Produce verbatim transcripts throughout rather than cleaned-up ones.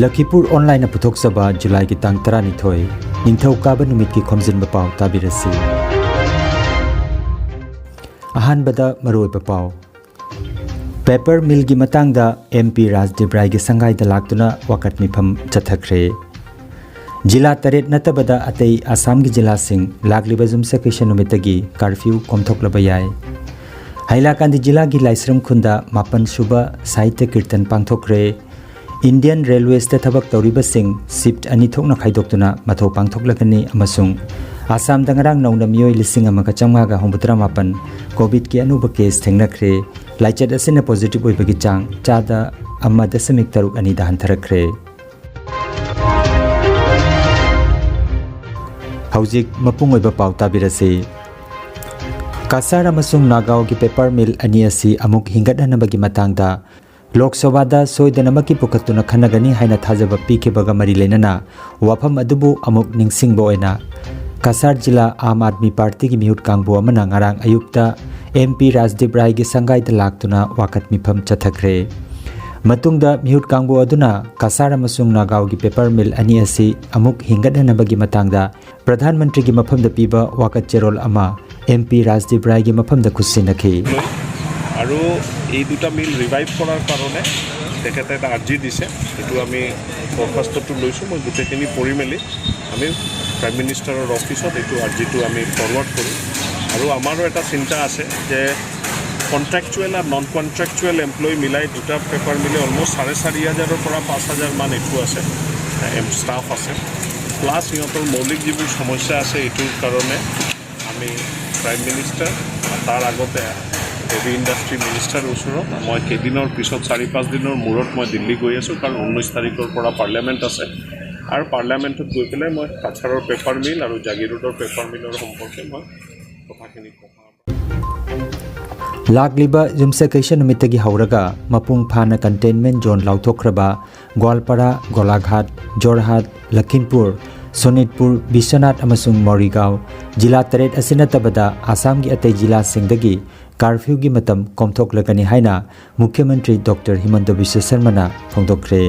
ꯂꯈꯤꯄꯨꯔ ꯑꯣꯟꯂꯥꯏꯟꯅ ꯄꯨꯊꯣꯛꯆꯕ ꯖꯨꯂꯥꯏꯒꯤ ꯇꯥꯡ ꯇꯔꯥꯅꯤꯊꯣꯏ, ꯅꯤꯡꯊꯧꯀꯥꯕ ꯅꯨꯃꯤꯠꯀꯤ ꯈꯣꯝꯖꯤꯟꯕ ꯄꯥꯎ ꯇꯥꯕꯤꯔꯁꯤ꯫ ꯑꯍꯥꯟꯕꯗ ꯃꯔꯨꯑꯣꯏꯕ ꯄꯥꯎ꯫ ꯄꯦꯄꯔ ꯃꯤꯜꯒꯤ ꯃꯇꯥꯡꯗ ꯑꯦꯝ ꯄꯤ ꯔꯥꯖꯗꯤꯞ ꯔꯥꯏꯒꯤ ꯁꯪꯒꯥꯏꯗ ꯂꯥꯛꯇꯨꯅ ꯋꯥꯀꯠ ꯃꯤꯐꯝ ꯆꯠꯊꯈ꯭ꯔꯦ꯫ ꯖꯤꯂꯥ ꯇꯔꯦꯠ ꯅꯠꯇꯕꯗ ꯑꯇꯩ ꯑꯁꯥꯝꯒꯤ ꯖꯤꯂꯥꯁꯤꯡ ꯂꯥꯛꯂꯤꯕ ꯌꯨꯝꯁꯀꯩꯁ ꯅꯨꯃꯤꯠꯇꯒꯤ ꯀꯥꯔꯐ꯭ꯌꯨ ꯀꯣꯝꯊꯣꯛꯂꯕ ꯌꯥꯏ꯫ ꯍꯥꯏꯂꯥꯀꯥꯟꯗꯤ ꯖꯤꯂꯥꯒꯤ ꯂꯥꯏꯁ꯭ꯔꯝ ꯈꯨꯟꯗ ꯃꯥꯄꯟ ꯁꯨꯕ ꯁꯥꯍꯤꯇ꯭ꯌ ꯀꯤꯔꯇꯟ ꯄꯥꯡꯊꯣꯛꯈ꯭ꯔꯦ꯫ ꯏꯟꯗꯤꯌꯟ ꯔꯦꯜꯋꯦꯁꯇ ꯊꯕꯛ ꯇꯧꯔꯤꯕꯁꯤꯡ ꯁꯤꯐꯠ ꯑꯅꯤ ꯊꯣꯛꯅ ꯈꯥꯏꯗꯣꯛꯇꯨꯅ ꯃꯊꯧ ꯄꯥꯡꯊꯣꯛꯂꯒꯅꯤ ꯑꯃꯁꯨꯡ ꯑꯁꯥꯝꯗ ꯉꯔꯥꯡ ꯅꯧꯅ ꯃꯤꯑꯣꯏ ꯂꯤꯁꯤꯡ ꯑꯃꯒ ꯆꯥꯝꯃꯉꯥꯒ ꯍꯨꯝꯐꯨꯇꯔꯥ ꯃꯥꯄꯟ ꯀꯣꯚꯤꯗꯀꯤ ꯑꯅꯧꯕ ꯀꯦꯁ ꯊꯦꯡꯅꯈ꯭ꯔꯦ꯫ ꯂꯥꯏꯆꯠ ꯑꯁꯤꯅ ꯄꯣꯖꯤꯇꯤꯚ ꯑꯣꯏꯕꯒꯤ ꯆꯥꯡ ꯆꯥꯗ ꯑꯃ ꯗꯁꯃꯤꯛ ꯇꯔꯨꯛ ꯑꯅꯤꯗ ꯍꯟꯊꯔꯛꯈ꯭ꯔꯦ꯫ ꯍꯧꯖꯤꯛ ꯃꯄꯨꯡ ꯑꯣꯏꯕ ꯄꯥꯎ ꯇꯥꯕꯤꯔꯁꯤ꯫ ꯀꯁꯥꯔ ꯑꯃꯁꯨꯡ ꯅꯥꯒꯥꯎꯒꯤ ꯄꯦꯄꯔ ꯃꯤꯜ ꯑꯅꯤ ꯑꯁꯤ ꯑꯃꯨꯛ ꯍꯤꯡꯒꯠꯍꯟꯅꯕꯒꯤ ꯃꯇꯥꯡꯗ ꯂꯣꯛ ꯁꯚꯥꯗ ꯁꯣꯏꯗꯅꯃꯛꯀꯤ ꯄꯨꯈꯠꯇꯨꯅ ꯈꯟꯅꯒꯅꯤ ꯍꯥꯏꯅ ꯊꯥꯖꯕ ꯄꯤꯈꯤꯕꯒ ꯃꯔꯤ ꯂꯩꯅꯅ ꯋꯥꯐꯝ ꯑꯗꯨꯕꯨ ꯑꯃꯨꯛ ꯅꯤꯡꯁꯤꯡꯕ ꯑꯣꯏꯅ ꯀꯁꯥꯔ ꯖꯤꯂꯥ ꯑꯥꯝ ꯑꯥꯗꯃꯤ ꯄꯥꯔꯇꯤꯒꯤ ꯃꯤꯍꯨꯠ ꯀꯥꯡꯕꯨ ꯑꯃꯅ ꯉꯔꯥꯡ ꯑꯌꯨꯛꯇ ꯑꯦꯝ ꯄꯤ ꯔꯥꯖꯗꯤꯞ ꯔꯥꯏꯒꯤ ꯁꯪꯒꯥꯏꯗ ꯂꯥꯛꯇꯨꯅ ꯋꯥꯀꯠ ꯃꯤꯐꯝ ꯆꯠꯊꯈ꯭ꯔꯦ꯫ ꯃꯇꯨꯡꯗ ꯃꯤꯍꯨꯠ ꯀꯥꯡꯕꯨ ꯑꯗꯨꯅ ꯀꯁꯥꯔ ꯑꯃꯁꯨꯡ ꯅꯥꯒꯥꯎꯒꯤ ꯄꯦꯄꯔ ꯃꯤꯜ ꯑꯅꯤ ꯑꯁꯤ ꯑꯃꯨꯛ ꯍꯤꯡꯒꯠꯍꯟꯅꯕꯒꯤ ꯃꯇꯥꯡꯗ ꯄ꯭ꯔꯙꯥꯟ ꯃꯟꯇ꯭ꯔꯤꯒꯤ ꯃꯐꯝꯗ ꯄꯤꯕ ꯋꯥꯀꯠ ꯆꯦꯔꯣꯜ ꯑꯃ ꯑꯦꯝ ꯄꯤ ꯔꯥꯖꯗꯤꯞ ꯔꯥꯏꯒꯤ ꯃꯐꯝꯗ ꯈꯨꯠꯁꯤꯟꯅꯈꯤ꯫ আৰু এই দুটা মিল ৰিভাইভ কৰাৰ কাৰণে তেখেতে এটা আৰ্জি দিছে। এইটো আমি দৰখাস্তটো লৈছোঁ। মই গোটেইখিনি পঢ়ি মেলি আমি প্ৰাইম মিনিষ্টাৰৰ অফিচত এইটো আৰ্জিটো আমি ফৰৱাৰ্ড কৰিম। আৰু আমাৰো এটা চিন্তা আছে যে কণ্ট্ৰেকচুৱেল আৰু নন কণ্ট্ৰেকচুৱেল এমপ্লয়ী মিলাই দুটা পেপাৰ মিলে অলমষ্ট চাৰে চাৰি হাজাৰৰ পৰা পাঁচ হাজাৰ মান এইটো আছে, ষ্টাফ আছে। প্লাছ সিহঁতৰ মৌলিক যিবোৰ সমস্যা আছে এইটোৰ কাৰণে আমি প্ৰাইম মিনিষ্টাৰ, তাৰ আগতে হেভি ইণ্ডাষ্ট্ৰী মিনিষ্টাৰৰ ওচৰত মই কেইদিনৰ পিছত, চাৰি পাঁচ দিনৰ মূৰত মই দিল্লী গৈ আছোঁ, কাৰণ ঊনৈছ তাৰিখৰ পৰা পাৰ্লিয়ামেণ্ট আছে। আৰু পাৰ্লিয়ামেণ্টত গৈ পেলাই মই কাছাৰৰ পেপাৰ মিল আৰু জাগিৰোডৰ পেপাৰ মিলৰ সম্পৰ্কে মই কথাখিনি ক'ম। ꯂꯥꯛꯂꯤꯕ ꯌꯨꯝꯁꯀꯩꯁ ꯅꯨꯃꯤꯠꯇꯒꯤ ꯍꯧꯔꯒ ꯃꯄꯨꯡ ꯐꯥꯅ ꯀꯟꯇꯦꯟꯃꯦꯟ ꯖꯣꯟ ꯂꯥꯎꯊꯣꯛꯈ꯭ꯔꯕ ꯒ꯭ꯋꯥꯜꯄꯥꯔꯥ, ꯒꯣꯂꯥꯘꯥꯠ, ꯖꯣꯔꯍꯥꯠ, ꯂꯈꯤꯝꯄꯨꯔ, ꯁꯣꯅꯤꯠꯄꯨꯔ, ꯕꯤꯁ꯭ꯋꯅꯥꯊ ꯑꯃꯁꯨꯡ ꯃꯣꯔꯤꯒꯥꯎ ꯖꯤꯂꯥ ꯇꯔꯦꯠ ꯑꯁꯤ ꯅꯠꯇꯕꯗ ꯑꯁꯥꯝꯒꯤ ꯑꯇꯩ ꯖꯤꯂꯥꯁꯤꯡꯗꯒꯤ ꯀꯥꯔꯐ꯭ꯌꯨꯒꯤ ꯃꯇꯝ ꯀꯣꯝꯊꯣꯛꯂꯒꯅꯤ ꯍꯥꯏꯅ ꯃꯨꯈ꯭ꯌ ꯃꯟꯇ꯭ꯔꯤ ꯗꯣꯛꯇꯔ ꯍꯤꯃꯟꯇ ꯕꯤꯁ꯭ꯋ ꯁꯔꯃꯅ ꯐꯣꯡꯗꯣꯛꯈ꯭ꯔꯦ꯫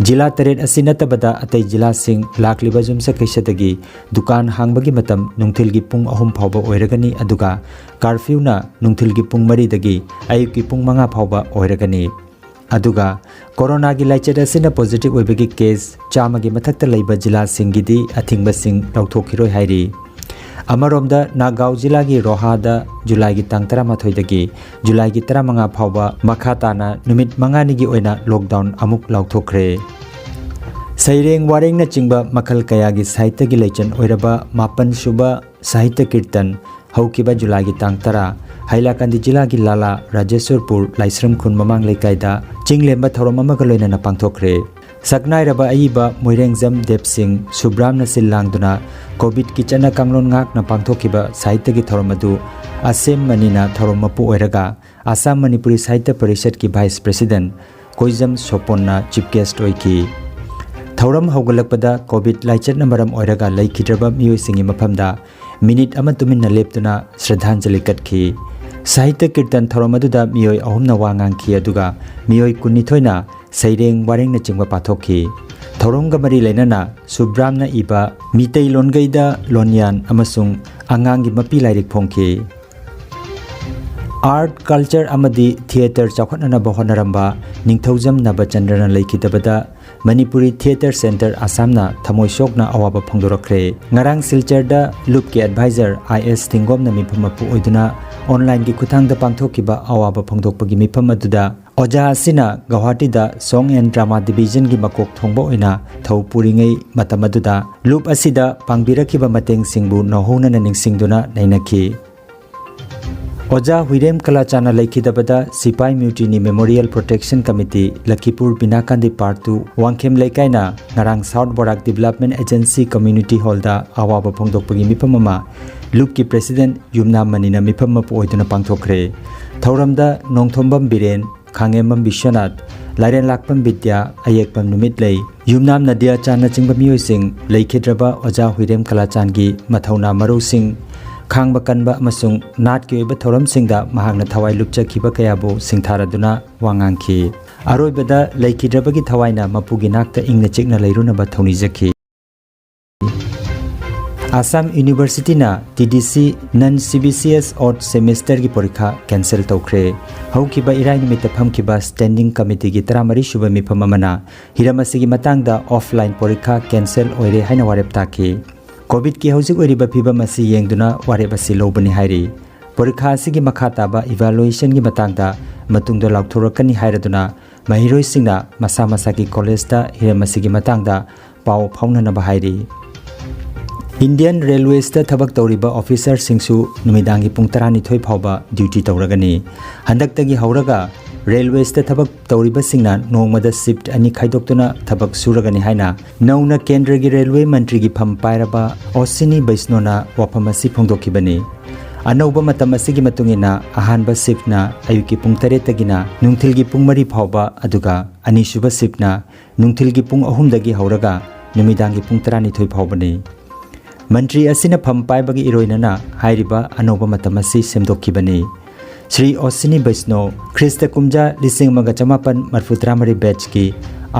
ꯖꯤꯂꯥ ꯇꯔꯦꯠ ꯑꯁꯤ ꯅꯠꯇꯕꯗ ꯑꯇꯩ ꯖꯤꯂꯥꯁꯤꯡ ꯂꯥꯛꯂꯤꯕ ꯌꯨꯝꯁꯀꯩꯁꯗꯒꯤ ꯗꯨꯀꯥꯟ ꯍꯥꯡꯕꯒꯤ ꯃꯇꯝ ꯅꯨꯡꯊꯤꯜꯒꯤ ꯄꯨꯡ ꯑꯍꯨꯝ ꯐꯥꯎꯕ ꯑꯣꯏꯔꯒꯅꯤ, ꯑꯗꯨꯒ ꯀꯥꯔꯐ꯭ꯌꯨꯅ ꯅꯨꯡꯊꯤꯜꯒꯤ ꯄꯨꯡ ꯃꯔꯤꯗꯒꯤ ꯑꯌꯨꯛꯀꯤ ꯄꯨꯡ ꯃꯉꯥ ꯐꯥꯎꯕ ꯑꯣꯏꯔꯒꯅꯤ꯫ ꯑꯗꯨꯒ ꯀꯣꯔꯣꯅꯥꯒꯤ ꯂꯥꯏꯆꯠ ꯑꯁꯤꯅ ꯄꯣꯖꯤꯇꯤꯚ ꯑꯣꯏꯕꯒꯤ ꯀꯦꯁ ꯆꯥꯝꯃꯒꯤ ꯃꯊꯛꯇ ꯂꯩꯕ ꯖꯤꯂꯥꯁꯤꯡꯒꯤꯗꯤ ꯑꯊꯤꯡꯕꯁꯤꯡ ꯂꯧꯊꯣꯛꯈꯤꯔꯣꯏ ꯍꯥꯏꯔꯤ꯫ ꯑꯃꯔꯣꯝꯗ ꯅꯥꯒꯥꯎ ꯖꯤꯂꯥꯒꯤ ꯔꯣꯍꯥꯗ ꯖꯨꯂꯥꯏꯒꯤ ꯇꯥꯡ ꯇꯔꯥꯃꯥꯊꯣꯏꯗꯒꯤ ꯖꯨꯂꯥꯏꯒꯤ ꯇꯔꯥꯃꯉꯥ ꯐꯥꯎꯕ ꯃꯈꯥ ꯇꯥꯅ ꯅꯨꯃꯤꯠ ꯃꯉꯥꯅꯤꯒꯤ ꯑꯣꯏꯅ ꯂꯣꯛꯗꯥꯎꯟ ꯑꯃꯨꯛ ꯂꯥꯎꯊꯣꯛꯈ꯭ꯔꯦ꯫ ꯁꯩꯔꯦꯡ ꯋꯥꯔꯦꯡꯅꯆꯤꯡꯕ ꯃꯈꯜ ꯀꯌꯥꯒꯤ ꯁꯥꯍꯤꯇ꯭ꯌꯒꯤ ꯂꯩꯆꯟ ꯑꯣꯏꯔꯕ ꯃꯥꯄꯟ ꯁꯨꯕ ꯁꯥꯍꯤꯇ꯭ꯌ ꯀꯤꯔꯇꯟ ꯍꯧꯈꯤꯕ ꯖꯨꯂꯥꯏꯒꯤ ꯇꯥꯡ ꯇꯔꯥ, ꯍꯥꯏꯂꯥꯀꯥꯟꯗꯤ ꯖꯤꯂꯥꯒꯤ ꯂꯥꯂꯥ ꯔꯥꯖꯦꯁ꯭ꯋꯔꯄꯨꯔ ꯂꯥꯏꯁ꯭ꯔꯝ ꯈꯨꯟ ꯃꯃꯥꯡ ꯂꯩꯀꯥꯏꯗ ꯆꯤꯡꯂꯦꯝꯕ ꯊꯧꯔꯝ ꯑꯃꯒ ꯂꯣꯏꯅꯅ ꯄꯥꯡꯊꯣꯛꯈ꯭ꯔꯦ꯫ ꯁꯛꯅꯥꯏꯔꯕ ꯑꯏꯕ ꯃꯣꯏꯔꯦꯡꯖꯝ ꯗꯦꯕ ꯁꯤꯡ ꯁꯨꯕ꯭ꯔꯥꯝꯅ ꯁꯤꯜ ꯂꯥꯡꯗꯨꯅ ꯀꯣꯚꯤꯗꯀꯤ ꯆꯠꯅ ꯀꯥꯡꯂꯣꯟ ꯉꯥꯛꯅ ꯄꯥꯡꯊꯣꯛꯈꯤꯕ ꯁꯥꯍꯤꯇ꯭ꯌꯒꯤ ꯊꯧꯔꯝ ꯑꯗꯨ ꯑꯁꯦꯝ ꯃꯅꯤꯅ ꯊꯧꯔꯝ ꯃꯄꯨ ꯑꯣꯏꯔꯒ ꯑꯁꯥꯝ ꯃꯅꯤꯄꯨꯔꯤ ꯁꯥꯍꯤꯇ꯭ꯌ ꯄꯔꯤꯁꯠꯀꯤ ꯚꯥꯏꯁ ꯄ꯭ꯔꯦꯁꯤꯗꯦꯟꯠ ꯀꯣꯏꯖꯝ ꯁꯣꯄꯣꯟꯅ ꯆꯤꯐ ꯒꯦꯁ꯭ꯠ ꯑꯣꯏꯈꯤ꯫ ꯊꯧꯔꯝ ꯍꯧꯒꯠꯂꯛꯄꯗ ꯀꯣꯚꯤꯗ ꯂꯥꯏꯆꯠꯅ ꯃꯔꯝ ꯑꯣꯏꯔꯒ ꯂꯩꯈꯤꯗ꯭ꯔꯕ ꯃꯤꯑꯣꯏꯁꯤꯡꯒꯤ ꯃꯐꯝꯗ ꯃꯤꯅꯤꯠ ꯑꯃ ꯇꯨꯃꯤꯟꯅ ꯂꯦꯞꯇꯨꯅ ꯁ꯭ꯔꯗꯥꯟꯖꯂꯤ ꯀꯠꯈꯤ꯫ ꯁꯥꯍꯤꯇ꯭ꯌ ꯀꯤꯔꯇꯟ ꯊꯧꯔꯝ ꯑꯗꯨꯗ ꯃꯤꯑꯣꯏ ꯑꯍꯨꯝꯅ ꯋꯥ ꯉꯥꯡꯈꯤ, ꯑꯗꯨꯒ ꯃꯤꯑꯣꯏ ꯀꯨꯟꯅꯤꯊꯣꯏꯅ ꯁꯩꯔꯦꯡ ꯋꯥꯔꯦꯡꯅꯆꯤꯡꯕ ꯄꯥꯊꯣꯛꯈꯤ꯫ ꯊꯧꯔꯝꯒ ꯃꯔꯤ ꯂꯩꯅꯅ ꯁꯨꯕ꯭ꯔꯥꯝꯅ ꯏꯕ ꯃꯤꯇꯩ ꯂꯣꯟꯒꯩꯗ ꯂꯣꯟꯌꯥꯟ ꯑꯃꯁꯨꯡ ꯑꯉꯥꯡꯒꯤ ꯃꯄꯤ ꯂꯥꯏꯔꯤꯛ ꯐꯣꯡꯈꯤ꯫ ꯑꯥꯔꯠ, ꯀꯜꯆꯔ ꯑꯃꯗꯤ ꯊꯤꯌꯦꯇꯔ ꯆꯥꯎꯈꯠꯅꯅꯕ ꯍꯣꯠꯅꯔꯝꯕ ꯅꯤꯡꯊꯧꯖꯝ ꯅꯕꯆꯟꯗ꯭ꯔꯅ ꯂꯩꯈꯤꯗꯕꯗ ꯃꯅꯤꯄꯨꯔꯤ ꯊꯤꯌꯦꯇꯔ ꯁꯦꯟꯇꯔ ꯑꯁꯥꯝꯅ ꯊꯃꯣꯏ ꯁꯣꯛꯅ ꯑꯋꯥꯕ ꯐꯣꯡꯗꯣꯔꯛꯈ꯭ꯔꯦ꯫ ꯉꯔꯥꯡ ꯁꯤꯜꯆꯔꯗ ꯂꯨꯞꯀꯤ ꯑꯦꯗꯚꯥꯏꯖꯔ ꯑꯥꯏ ꯑꯦꯁ ꯊꯤꯡꯒꯣꯝꯅ ꯃꯤꯐꯝ ꯃꯄꯨ ꯑꯣꯏꯗꯨꯅ ꯑꯣꯟꯂꯥꯏꯟꯒꯤ ꯈꯨꯠꯊꯥꯡꯗ ꯄꯥꯡꯊꯣꯛꯈꯤꯕ ꯑꯋꯥꯕ ꯐꯣꯡꯗꯣꯛꯄꯒꯤ ꯃꯤꯐꯝ ꯑꯗꯨꯗ ꯑꯣꯖꯥ ꯑꯁꯤꯅ ꯒꯧꯍꯥꯇꯤꯗ Song and Drama Divisionꯒꯤ ꯃꯀꯣꯛ ꯊꯣꯡꯕ ꯑꯣꯏꯅ ꯊꯧ ꯄꯨꯔꯤꯉꯩ ꯃꯇꯝ ꯑꯗꯨꯗ ꯂꯨꯞ ꯑꯁꯤꯗ ꯄꯥꯡꯕꯤꯔꯛꯈꯤꯕ ꯃꯇꯦꯡꯁꯤꯡꯕꯨ ꯅꯧꯍꯧꯅꯅ ꯅꯤꯡꯁꯤꯡꯗꯨꯅ ꯅꯩꯅꯈꯤ꯫ ꯑꯣꯖꯥ ꯍꯨꯏꯔꯦꯝ ꯀꯂꯥꯆꯥꯟꯅ ꯂꯩꯈꯤꯗꯕꯗ sepoy mutiny memorial protection committee, Lakhipur ꯕꯤꯅꯥꯀꯥꯟꯗꯤ ꯄꯥꯔꯠ ꯇꯨ ꯋꯥꯡꯈꯦꯝ ꯂꯩꯀꯥꯏꯅ ꯉꯔꯥꯡ south Barak development agency community ꯍꯣꯜꯗ ꯑꯋꯥꯕ ꯐꯣꯡꯗꯣꯛꯄꯒꯤ ꯃꯤꯐꯝ ꯑꯃ ꯂꯨꯞꯀꯤ ꯄ꯭ꯔꯦꯁꯤꯗꯦꯟꯠ ꯌꯨꯝꯅꯥꯝ ꯃꯅꯤꯅ ꯃꯤꯐꯝ ꯃꯄꯨ ꯑꯣꯏꯗꯨꯅ ꯄꯥꯡꯊꯣꯛꯈ꯭ꯔꯦ꯫ ꯊꯧꯔꯝꯗ ꯅꯣꯡꯊꯣꯝꯕꯝ ꯕꯤꯔꯦꯟ, ꯈꯥꯉꯦꯝꯕꯝ ꯕꯤꯁ꯭ꯋꯅꯥꯊ, ꯂꯥꯏꯔꯦꯟꯂꯥꯛꯄꯝ ꯕꯤꯗ꯭ꯌꯥ, ꯑꯌꯦꯛꯄꯝ ꯅꯨꯃꯤꯠꯂꯩ, ꯌꯨꯝꯅꯥꯝ ꯅꯗꯤꯌꯥꯆꯥꯟꯅꯆꯤꯡꯕ ꯃꯤꯑꯣꯏꯁꯤꯡ ꯂꯩꯈꯤꯗ꯭ꯔꯕ ꯑꯣꯖꯥ ꯍꯨꯏꯔꯦꯝ ꯀꯂꯥꯆꯥꯟꯒꯤ ꯃꯊꯧꯅꯥ ꯃꯔꯨꯁꯤꯡ, ꯈꯥꯡꯕ ꯀꯟꯕ ꯑꯃꯁꯨꯡ ꯅꯥꯠꯀꯤ ꯑꯣꯏꯕ ꯊꯧꯔꯝꯁꯤꯡꯗ ꯃꯍꯥꯛꯅ ꯊꯋꯥꯏ ꯂꯨꯞꯆꯈꯤꯕ ꯀꯌꯥꯕꯨ ꯁꯤꯡꯊꯥꯔꯗꯨꯅ ꯋꯥ ꯉꯥꯡꯈꯤ꯫ ꯑꯔꯣꯏꯕꯗ ꯂꯩꯈꯤꯗ꯭ꯔꯕꯒꯤ ꯊꯋꯥꯏꯅ ꯃꯄꯨꯒꯤ ꯅꯥꯛꯇ ꯏꯪꯅ ꯆꯤꯛꯅ ꯂꯩꯔꯨꯅꯕ ꯊꯧꯅꯤꯖꯈꯤ꯫ Assam ꯌꯨꯅꯤꯚꯔꯁꯤꯇꯤꯅ TDC non CBCS odd semesterꯒꯤ ꯄꯔꯤꯈꯥ cancel ꯇꯧꯈ꯭ꯔꯦ꯫ ꯍꯧꯈꯤꯕ ꯏꯔꯥꯏ ꯅꯨꯃꯤꯠꯇ ꯐꯝꯈꯤꯕ standing committeeꯒꯤ ꯇꯔꯥꯃꯔꯤ ꯁꯨꯕ ꯃꯤꯐꯝ ꯑꯃꯅ ꯍꯤꯔꯝ ꯑꯁꯤꯒꯤ ꯃꯇꯥꯡꯗ offline ꯄꯔꯤꯈꯥ cancel ꯑꯣꯏꯔꯦ ꯍꯥꯏꯅ ꯋꯥꯔꯦꯞ ꯇꯥꯈꯤ꯫ COVIDꯀꯤ ꯍꯧꯖꯤꯛ ꯑꯣꯏꯔꯤꯕ ꯐꯤꯕꯝ ꯑꯁꯤ ꯌꯦꯡꯗꯨꯅ ꯋꯥꯔꯦꯞ ꯑꯁꯤ ꯂꯧꯕꯅꯤ ꯍꯥꯏꯔꯤ꯫ ꯄꯔꯤꯈꯥ ꯑꯁꯤꯒꯤ ꯃꯈꯥ ꯇꯥꯕ evaluationꯒꯤ ꯃꯇꯥꯡꯗ ꯃꯇꯨꯡꯗ ꯂꯥꯎꯊꯣꯔꯛꯀꯅꯤ ꯍꯥꯏꯔꯗꯨꯅ ꯃꯍꯩꯔꯣꯏꯁꯤꯡꯅ ꯃꯁꯥ ꯃꯁꯥꯒꯤ collegeꯇ ꯍꯤꯔꯝ ꯑꯁꯤꯒꯤ ꯃꯇꯥꯡꯗ ꯄꯥꯎ ꯐꯥꯎꯅꯅꯕ ꯍꯥꯏꯔꯤ꯫ Indian Railwaysꯇ ꯊꯕꯛ ꯇꯧꯔꯤꯕ officerꯁꯤꯡꯁꯨ ꯅꯨꯃꯤꯗꯥꯡꯒꯤ ꯄꯨꯡ ꯇꯔꯥꯅꯤꯊꯣꯏ ꯐꯥꯎꯕ duty ꯇꯧꯔꯒꯅꯤ꯫ ꯍꯟꯗꯛꯇꯒꯤ ꯍꯧꯔꯒ Railwaysꯇ ꯊꯕꯛ ꯇꯧꯔꯤꯕꯁꯤꯡꯅ ꯅꯣꯡꯃꯗ shift ꯑꯅꯤ ꯈꯥꯏꯗꯣꯛꯇꯨꯅ ꯊꯕꯛ ꯁꯨꯔꯒꯅꯤ ꯍꯥꯏꯅ ꯅꯧꯅ ꯀꯦꯟꯗ꯭ꯔꯒꯤ railway ꯃꯟꯇ꯭ꯔꯤꯒꯤ ꯐꯝ ꯄꯥꯏꯔꯕ ꯑꯣꯁꯤꯅꯤ ꯕꯩꯁꯅꯣꯅ ꯋꯥꯐꯝ ꯑꯁꯤ ꯐꯣꯡꯗꯣꯛꯈꯤꯕꯅꯤ꯫ ꯑꯅꯧꯕ ꯃꯇꯝ ꯑꯁꯤꯒꯤ ꯃꯇꯨꯡ ꯏꯟꯅ ꯑꯍꯥꯟꯕ shiftꯅ ꯑꯌꯨꯛꯀꯤ ꯄꯨꯡ ꯇꯔꯦꯠꯇꯒꯤꯅ ꯅꯨꯡꯊꯤꯜꯒꯤ ꯄꯨꯡ ꯃꯔꯤ ꯐꯥꯎꯕ, ꯑꯗꯨꯒ ꯑꯅꯤꯁꯨꯕ shiftꯅ ꯅꯨꯡꯊꯤꯜꯒꯤ ꯄꯨꯡ ꯑꯍꯨꯝꯗꯒꯤ ꯍꯧꯔꯒ ꯅꯨꯃꯤꯗꯥꯡꯒꯤ ꯄꯨꯡ ꯇꯔꯥꯅꯤꯊꯣꯏ ꯐꯥꯎꯕꯅꯤ꯫ ꯃꯟꯇ꯭ꯔꯤ ꯑꯁꯤꯅ ꯐꯝ ꯄꯥꯏꯕꯒꯤ ꯏꯔꯣꯏꯅꯅ ꯍꯥꯏꯔꯤꯕ ꯑꯅꯧꯕ ꯃꯇꯝ ꯑꯁꯤ ꯁꯦꯝꯗꯣꯛꯈꯤꯕꯅꯤ꯫ ꯁ꯭ꯔꯤ ꯑꯣꯁꯤꯅꯤ ꯕꯩꯁꯅꯣ ꯈ꯭ꯔꯤꯁꯇ ꯀꯨꯝꯖꯥ ꯂꯤꯁꯤꯡ ꯑꯃꯒ ꯆꯃꯥꯄꯟ ꯃꯔꯐꯨ ꯇꯔꯥꯃꯔꯤ batchꯀꯤ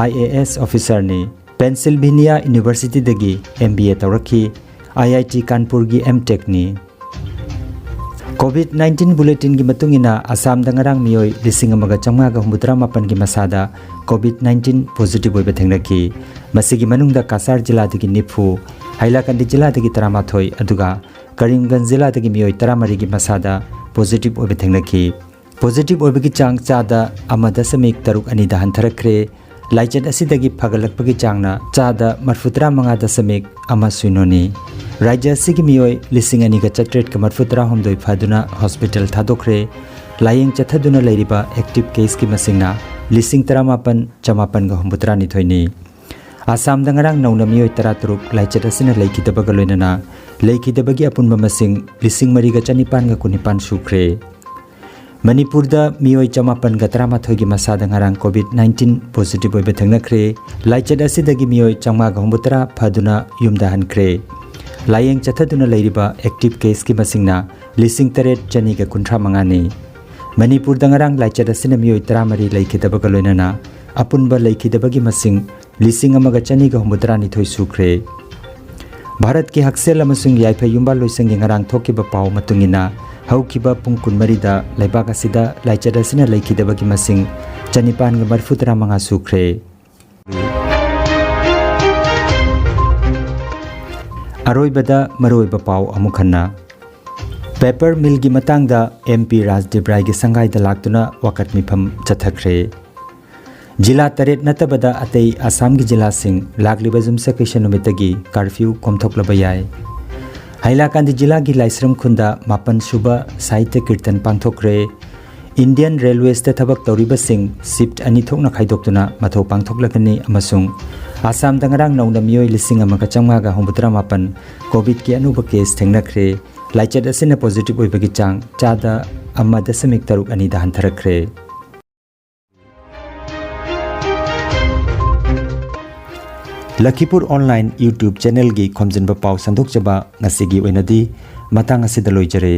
IAS officerꯅꯤ꯫ Pennsylvania Universityꯗꯒꯤ MBA ꯇꯧꯔꯛꯈꯤ꯫ IIT ꯀꯥꯟꯄꯨꯔꯒꯤ MTechꯅꯤ꯫ COVID nineteen bulletinꯒꯤ ꯃꯇꯨꯡ ꯏꯟꯅ ꯑꯁꯥꯝꯗ ꯉꯔꯥꯡ ꯃꯤꯑꯣꯏ ꯂꯤꯁꯤꯡ ꯑꯃꯒ ꯆꯥꯝꯃꯉꯥꯒ ꯍꯨꯝꯐꯨꯇꯔꯥ ꯃꯥꯄꯟꯒꯤ ꯃꯁꯥꯗ COVID nineteen positive ꯑꯣꯏꯕ ꯊꯦꯡꯅꯈꯤ꯫ ꯃꯁꯤꯒꯤ ꯃꯅꯨꯡꯗ ꯀꯥꯁꯥꯔ ꯖꯤꯂꯥꯗꯒꯤ ꯅꯤꯐꯨ, ꯍꯥꯏꯂꯥꯀꯟꯗꯤ ꯖꯤꯂꯥꯗꯒꯤ ꯇꯔꯥꯃꯥꯊꯣꯏ, ꯑꯗꯨꯒ ꯀꯔꯤꯝꯒꯟꯖ ꯖꯤꯂꯥꯗꯒꯤ ꯃꯤꯑꯣꯏ ꯇꯔꯥꯃꯔꯤꯒꯤ ꯃꯁꯥꯗ positive ꯑꯣꯏꯕ ꯊꯦꯡꯅꯈꯤ꯫ Positive ꯑꯣꯏꯕꯒꯤ ꯆꯥꯡ ꯆꯥꯗ ꯑꯃ ꯗꯁꯃꯤꯛ ꯇꯔꯨꯛ ꯑꯅꯤꯗ ꯍꯟꯊꯔꯛꯈ꯭ꯔꯦ꯫ ꯂꯥꯏꯆꯠ ꯑꯁꯤꯗꯒꯤ ꯐꯒꯠꯂꯛꯄꯒꯤ ꯆꯥꯡꯅ ꯆꯥꯗ ꯃꯔꯐꯨꯇꯔꯥ ꯃꯉꯥ ꯗꯁꯃꯤꯛ ꯑꯃ ꯁꯤꯅꯣꯅꯤ꯫ ꯔꯥꯖ꯭ꯌ ꯑꯁꯤꯒꯤ ꯃꯤꯑꯣꯏ ꯂꯤꯁꯤꯡ ꯑꯅꯤꯒ ꯆꯥꯇ꯭ꯔꯦꯠꯀ ꯃꯔꯐꯨꯇꯔꯥ ꯍꯨꯝꯗꯣꯏ ꯐꯗꯨꯅ hospital ꯊꯥꯗꯣꯛꯈ꯭ꯔꯦ꯫ ꯂꯥꯌꯦꯡ ꯆꯠꯊꯗꯨꯅ ꯂꯩꯔꯤꯕ active caseꯀꯤ ꯃꯁꯤꯡꯅ ꯂꯤꯁꯤꯡ ꯇꯔꯥꯃꯥꯄꯟ ꯆꯃꯥꯄꯟꯒ ꯍꯨꯝꯐꯨꯇꯔꯥꯅꯤꯊꯣꯏꯅꯤ꯫ ꯑꯁꯥꯝꯗ ꯉꯔꯥꯡ ꯅꯧꯅ ꯃꯤꯑꯣꯏ ꯇꯔꯥꯇꯔꯨꯛ ꯂꯥꯏꯆꯠ ꯑꯁꯤꯅ ꯂꯩꯈꯤꯗꯕꯒ ꯂꯣꯏꯅꯅ ꯂꯩꯈꯤꯗꯕꯒꯤ ꯑꯄꯨꯟꯕ ꯃꯁꯤꯡ ꯂꯤꯁꯤꯡ ꯃꯔꯤꯒ ꯆꯅꯤꯄꯥꯟꯒ ꯀꯨꯟꯅꯤꯄꯥꯟ ꯁꯨꯈ꯭ꯔꯦ꯫ ꯃꯅꯤꯄꯨꯔꯗ ꯃꯤꯑꯣꯏ ꯆꯃꯥꯄꯟꯒ ꯇꯔꯥꯃꯥꯊꯣꯏꯒꯤ ꯃꯁꯥꯗ ꯉꯔꯥꯡ COVID nineteen positive ꯑꯣꯏꯕ ꯊꯦꯡꯅꯈ꯭ꯔꯦ꯫ ꯂꯥꯏꯆꯠ ꯑꯁꯤꯗꯒꯤ ꯃꯤꯑꯣꯏ ꯆꯥꯝꯃꯉꯥꯒ ꯍꯨꯝꯐꯨꯇꯔꯥ ꯐꯗꯨꯅ ꯌꯨꯝꯗ ꯍꯟꯈ꯭ꯔꯦ꯫ ꯂꯥꯌꯦꯡ ꯆꯠꯊꯗꯨꯅ ꯂꯩꯔꯤꯕ ꯑꯦꯛꯇꯤꯚ ꯀꯦꯁꯀꯤ ꯃꯁꯤꯡꯅ ꯂꯤꯁꯤꯡ ꯇꯔꯦꯠ ꯆꯅꯤꯒ ꯀꯨꯟꯊ꯭ꯔꯥ ꯃꯉꯥꯅꯤ꯫ ꯃꯅꯤꯄꯨꯔꯗ ꯉꯔꯥꯡ ꯂꯥꯏꯆꯠ ꯑꯁꯤꯅ ꯃꯤꯑꯣꯏ ꯇꯔꯥꯃꯔꯤ ꯂꯩꯈꯤꯗꯕꯒ ꯂꯣꯏꯅꯅ ꯑꯄꯨꯟꯕ ꯂꯩꯈꯤꯗꯕꯒꯤ ꯃꯁꯤꯡ ꯂꯤꯁꯤꯡ ꯑꯃꯒ ꯆꯅꯤꯒ ꯍꯨꯝꯐꯨꯇꯔꯥꯅꯤꯊꯣꯏ ꯁꯨꯈ꯭ꯔꯦ꯫ ꯚꯥꯔꯠꯀꯤ ꯍꯛꯁꯦꯜ ꯑꯃꯁꯨꯡ ꯌꯥꯏꯐ ꯌꯨꯝꯕꯥꯜ ꯂꯣꯏꯁꯪꯒꯤ ꯉꯔꯥꯡ ꯊꯣꯛꯈꯤꯕ ꯄꯥꯎ ꯃꯇꯨꯡ ꯏꯟꯅ, ꯍꯧꯈꯤꯕ ꯄꯨꯡ ꯀꯨꯟꯃꯔꯤꯗ ꯂꯩꯕꯥꯛ ꯑꯁꯤꯗ ꯂꯥꯏꯆꯠ ꯑꯁꯤꯅ ꯂꯩꯈꯤꯗꯕꯒꯤ ꯃꯁꯤꯡ ꯆꯅꯤꯄꯥꯟꯒ ꯃꯔꯤꯐꯨꯇꯔꯥ ꯃꯉꯥ ꯁꯨꯈ꯭ꯔꯦ꯫ ꯑꯔꯣꯏꯕꯗ ꯃꯔꯨꯑꯣꯏꯕ ꯄꯥꯎ ꯑꯃꯨꯛ ꯍꯟꯅ꯫ ꯄꯦꯄꯔ ꯃꯤꯜꯒꯤ ꯃꯇꯥꯡꯗ ꯑꯦꯝ ꯄꯤ ꯔꯥꯖꯗꯤꯞ ꯔꯥꯏꯒꯤ ꯁꯪꯒꯥꯏꯗ ꯂꯥꯛꯇꯨꯅ ꯋꯥꯀꯠ ꯃꯤꯐꯝ ꯆꯠꯊꯈ꯭ꯔꯦ꯫ ꯖꯤꯂꯥ ꯇꯔꯦꯠ ꯅꯠꯇꯕꯗ ꯑꯇꯩ ꯑꯁꯥꯝꯒꯤ ꯖꯤꯂꯥꯁꯤꯡ ꯂꯥꯛꯂꯤꯕ ꯌꯨꯝꯁꯀꯩꯁ ꯅꯨꯃꯤꯠꯇꯒꯤ ꯀꯥꯔꯐ꯭ꯌꯨ ꯀꯣꯝꯊꯣꯛꯂꯕ ꯌꯥꯏ꯫ ꯍꯥꯏꯂꯥꯀꯥꯟꯗꯤ ꯖꯤꯂꯥꯒꯤ ꯂꯥꯏꯁ꯭ꯔꯝ ꯈꯨꯟꯗ ꯃꯥꯄꯟ ꯁꯨꯕ ꯁꯥꯍꯤꯇ꯭ꯌ ꯀꯤꯔꯇꯟ ꯄꯥꯡꯊꯣꯛꯈ꯭ꯔꯦ꯫ ꯏꯟꯗꯤꯌꯟ ꯔꯦꯜꯋꯦꯁꯇ ꯊꯕꯛ ꯇꯧꯔꯤꯕꯁꯤꯡ ꯁꯤꯐꯠ ꯑꯅꯤ ꯊꯣꯛꯅ ꯈꯥꯏꯗꯣꯛꯇꯨꯅ ꯃꯊꯧ ꯄꯥꯡꯊꯣꯛꯂꯒꯅꯤ ꯑꯃꯁꯨꯡ ꯑꯁꯥꯝꯗ ꯉꯔꯥꯡ ꯅꯧꯅ ꯃꯤꯑꯣꯏ ꯂꯤꯁꯤꯡ ꯑꯃꯒ ꯆꯥꯝꯃꯉꯥꯒ ꯍꯨꯝꯐꯨꯇꯔꯥ ꯃꯥꯄꯟ ꯀꯣꯚꯤꯗꯀꯤ ꯑꯅꯧꯕ ꯀꯦꯁ ꯊꯦꯡꯅꯈ꯭ꯔꯦ꯫ ꯂꯥꯏꯆꯠ ꯑꯁꯤꯅ ꯄꯣꯖꯤꯇꯤꯚ ꯑꯣꯏꯕꯒꯤ ꯆꯥꯡ ꯆꯥꯗ ꯑꯃ ꯗꯁꯃꯤꯛ ꯇꯔꯨꯛ ꯑꯅꯤꯗ ꯍꯟꯊꯔꯛꯈ꯭ꯔꯦ꯫ ꯂꯈꯤꯄꯨꯔ ꯑꯣꯟꯂꯥꯏꯟ YouTube ꯆꯦꯅꯦꯜꯒꯤ ꯈꯣꯝꯖꯤꯟꯕ ꯄꯥꯎ ꯁꯟꯗꯣꯛꯆꯕ ꯉꯁꯤꯒꯤ ꯑꯣꯏꯅꯗꯤ ꯃꯇꯥꯡ ꯑꯁꯤꯗ ꯂꯣꯏꯖꯔꯦ꯫